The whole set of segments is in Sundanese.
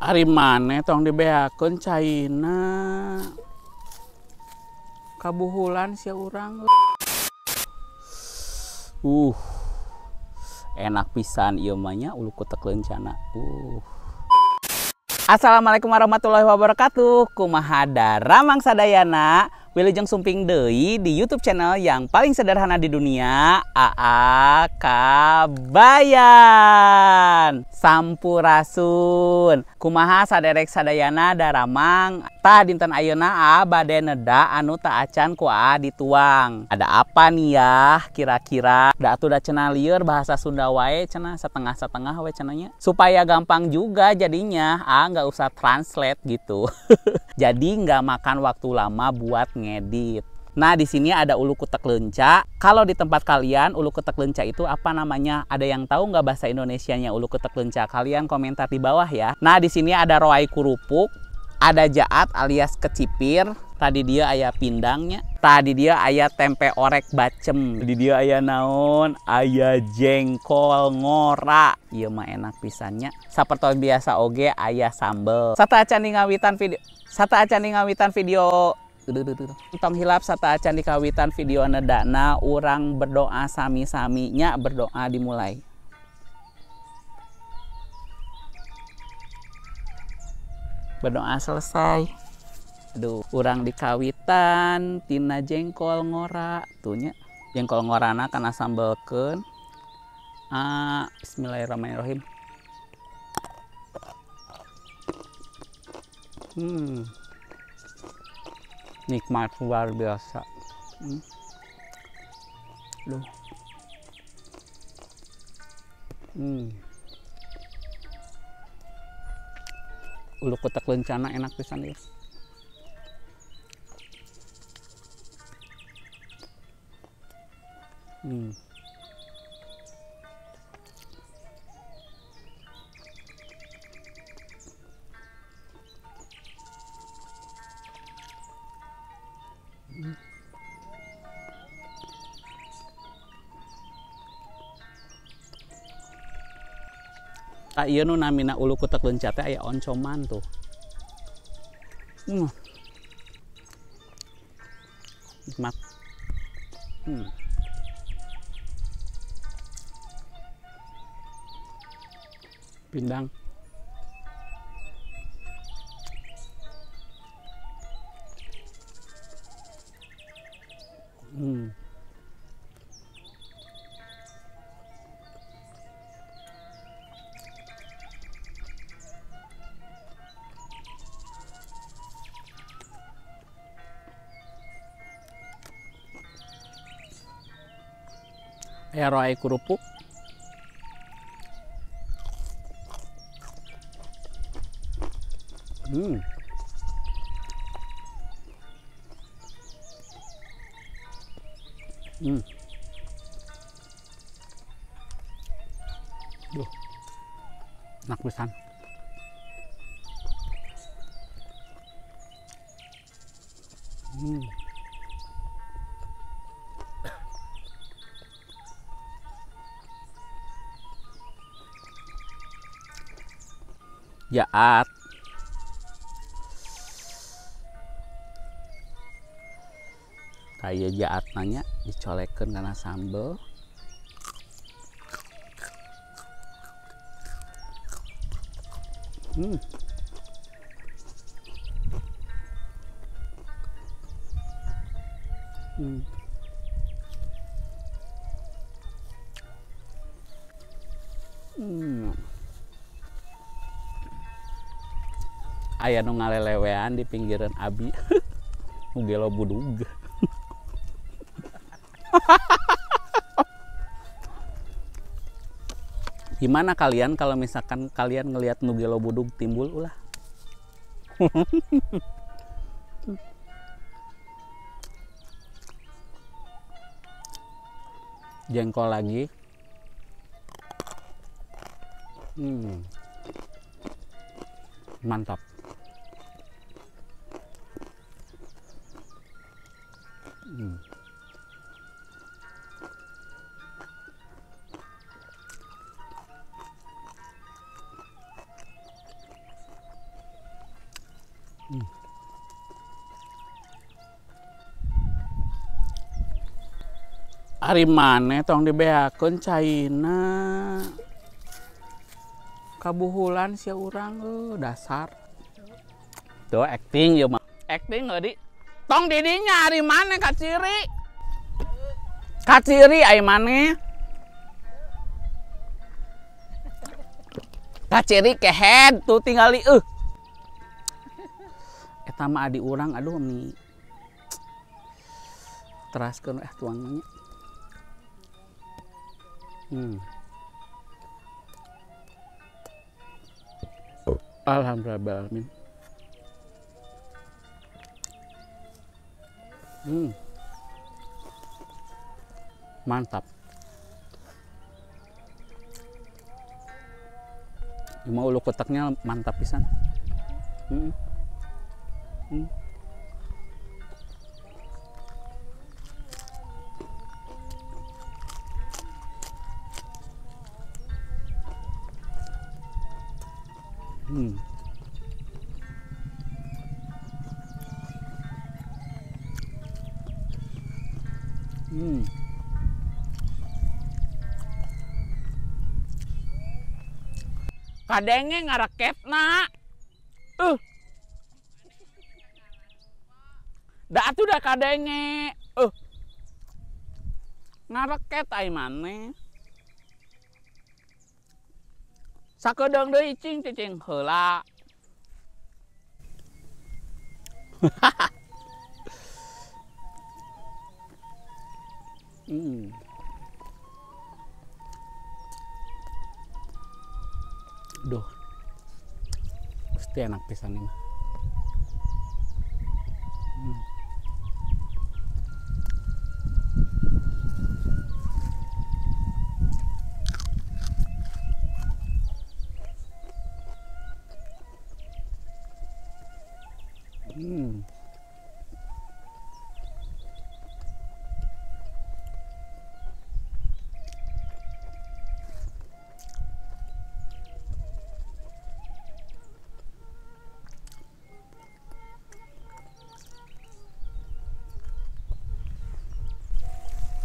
Ari maneh tong dibeakeun caina. Kabuhulan sia urang. Enak pisan ieu mah nya ulu kutek leuncana. Assalamualaikum warahmatullahi wabarakatuh. Kumaha daramang sadayana. Wilujeng sumping deui di YouTube channel yang paling sederhana di dunia, AA Kabayan. Sampurasun. Kumaha saderek sadayana daramang. Tah dinten ayeuna AA bade neda anu ta acan ku AA dituang. Ada apa nih ya kira-kira? Da atuh da cenah lieur bahasa Sunda wae cenah setengah-setengah we cenah nya. Supaya gampang juga jadinya, AA nggak usah translate gitu. Jadi nggak makan waktu lama buat ngedit. Nah, di sini ada ulu kutek leunca. Kalau di tempat kalian ulu kutek leunca itu apa namanya? Ada yang tahu nggak bahasa Indonesianya ulu kutek leunca? Kalian komentar di bawah ya. Nah, di sini ada roai kurupuk, ada jaat alias kecipir. Tadi dia aya pindangnya. Tadi dia aya tempe orek bacem. Tadi dia aya naon? Aya jengkol ngora. Ieu mah enak pisannya. Sapertos biasa oge aya sambel. Sata acan di ngawitan video. Sata acan di ngawitan video. Tong hilap sata acan di kawitan video nedana urang berdoa sami-saminya, berdoa dimulai. Berdoa selesai. Aduh, urang di kawitan tina jengkol ngora tuh nya. Jengkol ngorana kana sambelkeun. Bismillahirrahmanirrahim. Nikmat luar biasa. Duh. Ulu kutek leuncana enak pisan ya. Ieu nu namina ulu kutek leunca teh aya oncoman tuh. Nikmat. Pindang. Aya roai kerupuk. Duh. Enak pisan. Jaat. Kayak jaat nanya dicolekeun kana sambel. Aya nu ngalelewean di pinggiran abi. Nu gelo budug. Gimana kalian kalau misalkan kalian ngelihat nu gelo budug timbul ulah? Jengkol lagi. Mantap. Ari maneh tong dibeakeun caina. Kabuhulan sia urang dasar. Tuh acting ieu mah. Acting heuh di. Tong di dinya ari maneh kaciri. Kaciri ai maneh. Kaciri kehead tuh tingali euh. Eta mah adi urang aduh mi. Teraskeun tuangnya. Alhamdulillah. Mantap. Cuma ulu kotaknya mantap pisan. Kadenge ngareketna. Da atuh da kadenge. Ngareket ai maneh. Sakedeung deui cing cicing heula. Duh. Pasti enak pisan ini mah.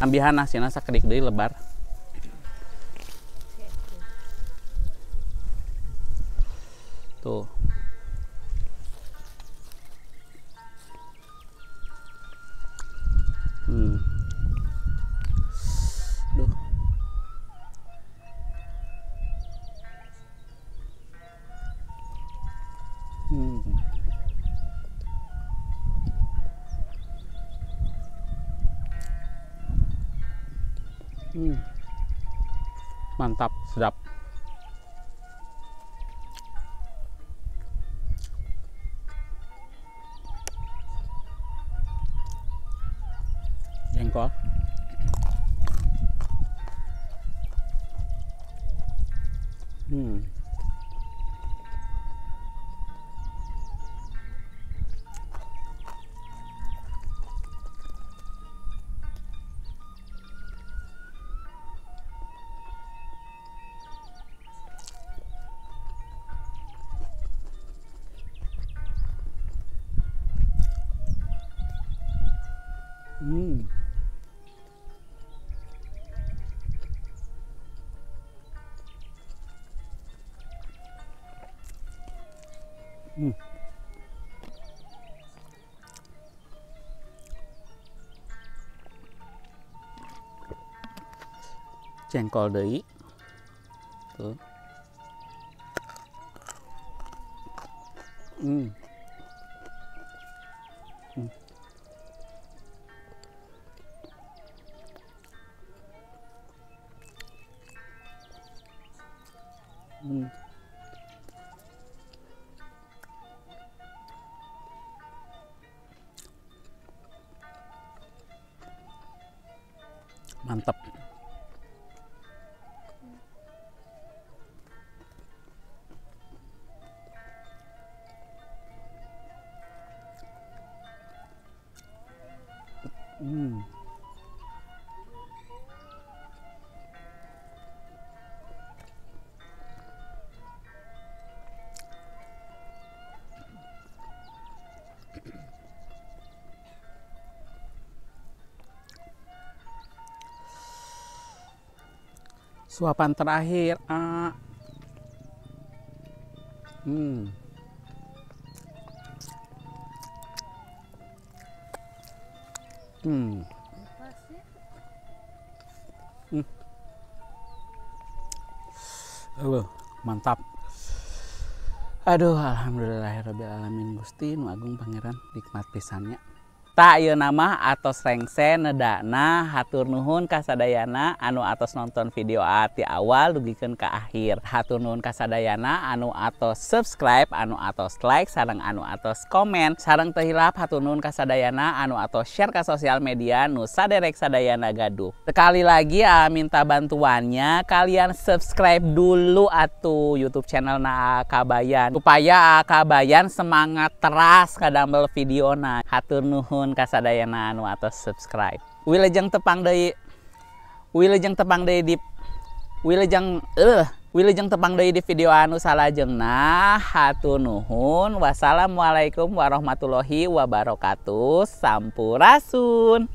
Ambihan nasina sakedik deui lebar. Tuh. Duh. Mantap, sedap. Jengkol. Jengkol deui. Tuh. Mantap. Suapan terakhir. Mantap. Aduh, alhamdulillahirabbil alamin, Gusti nu agung pangeran, nikmat pisannya. Tah, ieu mah atos rengse nedana. Hatur nuhun kasadayana anu atos nonton video ti awal dugikeun ka akhir. Hatur nuhun kasadayana anu atos subscribe, anu atos like, sareng anu atos komen. Sareng teu hilap hatur nuhun kasadayana anu atos share ka sosial media nu saderek sadayana gaduh. Sekali lagi minta bantuannya, kalian subscribe dulu atuh YouTube channel na Kabayan supaya Kabayan semangat teras kadamel videona. Hatur nuhun kasadayana anu atos subscribe. Wilujeng tepang deui. Wilujeng tepang deui di Wilujeng Wilujeng tepang deui di video anu salajengna. Hatur nuhun. Wassalamualaikum warahmatullahi wabarakatuh. Sampurasun.